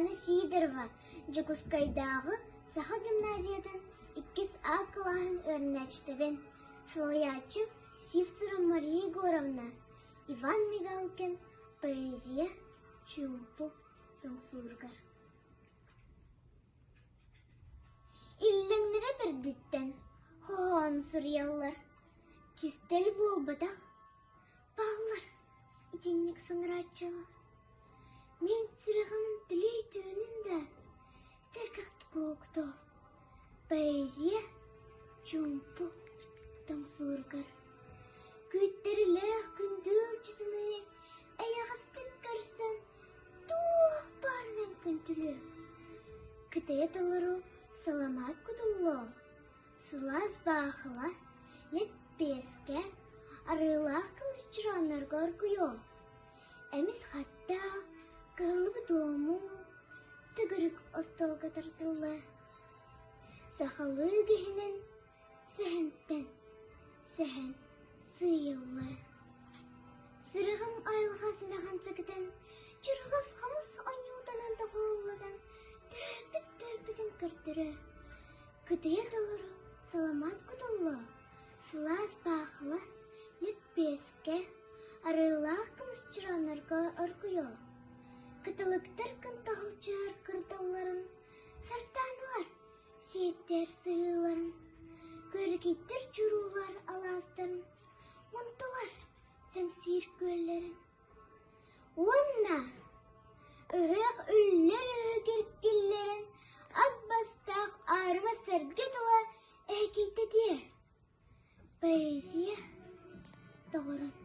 Сардаана Сидорова, Дьокуускайдааҕы Саха гимназиятын иккис А кылааһын үөрэнээччитэбин, салайааччым Сивцева Мария Егоровна, Иван Мигалкин поэзия чуумпу тоҥсууругар. Иллэҥнэрэ бэрдиттэн хоһоон суруйаллар, кистэл буолбатах, бааллар итинник саҥарааччылар. Мин сүрэҕим түлэй түүнүн да сэргэхтик уоктоо, поэзия чуумпу тоҥсууругар. Күүттэрилээх күндү ыалдьытыныы эйэҕэстик көрсөн туох баарынан күндүлүө. Кытайа толору саламаат кутуллуо, сылаас баахыла, лэппиэскэ, арыылаах көмүс чорооннорго оргуйуо. Эмис хатта, кыһыллыбыт уому төгүрүк остуолга тардыллар. Сахалыы үгэһинэн сэһэнтэн сэһэн сыыйыллар. Сүрэҕим айылҕа симэҕин сэгэтэн, чырылас хомус онньуутанан доҕуһуоллатан төрөөбүт түөлбэтин көрдөрө, кытыйа толору саламаат кутуллуо, сылаас баахыла, лэппиэскэ, арыылаах көмүс чорооннорго оргуйуо. Кыталыктар кынтаһылдьыһар кырдалларын сардаанылар сиэттэр сыһыыларын, көрүкиттэр чуруулар алаастарын, мунтулар сэмсиир күөллэрин. Уонна ыһыах үллэр үһүгэр киллэрэн ат бастаах аарыма сэргэ тула эһэкийтэтиэ. Поэзия доҕорун.